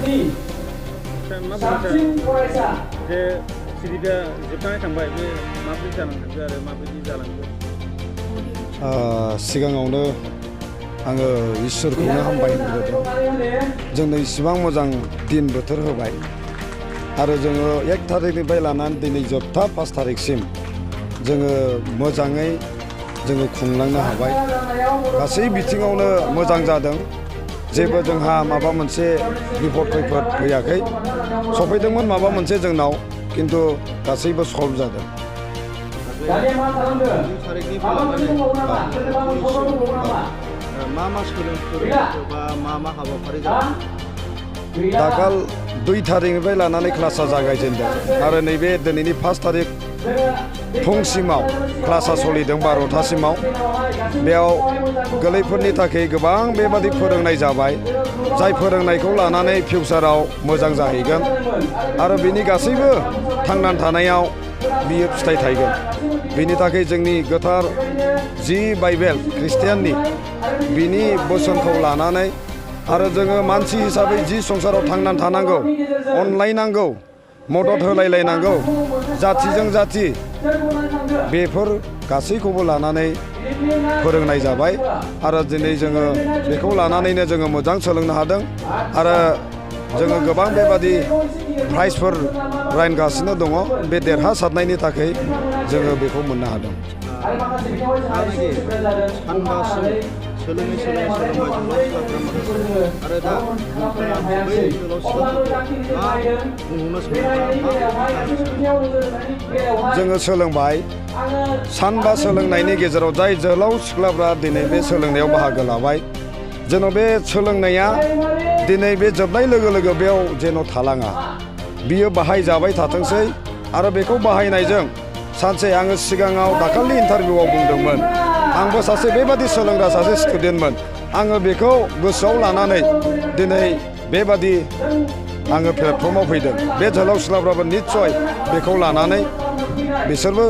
आफादनि साबसिन फरायसा जे सिरिदा जोबनानै थांबाय बे माबोरै जालांखो आरो माबायदि जालांखो सिगाङावनो आङो इसोरखौनो हामबाय होग्रोदों जोंनो इसिबां मोजां दिन बोथोर होबाय आरो जोङो 1 थारिखनिफ्राय लानानै दिनै जोबथा 5 थारिखसिम जोङो मोजाङै जोङो खुंलांनो हाबाय गासै बिथिङावनो मोजां जादों जेबो जोंहा माबा मोनसे बिपद खैफोद फैयाखै सफैदोंमोन माबा मोनसे जोंनाव खिन्थु गासैबो सल्भ जादों मा सोलोंखो बा मा हाबाफारि जादों दाखाल 2 थारिखनिफ्राय लानानै क्लासा जागायजेनदों आरो नैबे दिनैनि 5 थारिख फुंसिमाव क्लासा सोलिदों 12थासिमाव बेयाव गोरलैफोरनि थाखाय गोबां बेबादि फोरोंनाय जाबाय जाय फोरोंनायखौ लानानै फिउचाराव मोजां जाहैगोन आरो बिनि गासैबो थांनानै थानायाव बियो फिथाइ थायगोन बिनि थाखाय जोंनि गोथार जि बाइबेल ख्रिस्टियाननि बिनि बोसोनखौ लानानै आरो जोङो मानसि हिसाबै जि संसाराव थांनानै थानांगौ अनलायनांगौ मदद होलायलायनांगौ जाथिजों जाथि बेफोर गासैखौबो लानानै फोरोंनाय जाबाय आरो दिनै जोङो बेखौ लानानैनो जोङो मोजां सोलोंनो हादों आरो जोङो गोबां बेबादि प्राइजफोर रानगासिनो दङ बे देरहासारनायनि थाखाय जोङो बेखौ मोननो हादों जोङो सोलोंबाय सानबा सोलोंनायनि गेजेराव जाय जोहोलाव सिख्लाफ्रा दिनै बे सोलोंनायाव बाहागो लाबाय जेन' बे सोलोंनाया दिनै बे जोबनाय लोगो लोगो बेयाव जेन' थालाङा बियो बाहायजाबाय थाथोंसै आरो बेखौ बाहायनायजों सानसे आङो सिगाङाव दाखालि इन्टारभिउआव बुंदोंमोन आंबो सासे बेबादि सोलोंग्रा सासे स्टुडेन्टमोन आङो बेखौ गोसोआव लानानै दिनै बेबादि आङो प्लेटफर्माव फैदों बे जोहोलाव सिख्लाफ्राबो निस्सय बेखौ लानानै बिसोरबो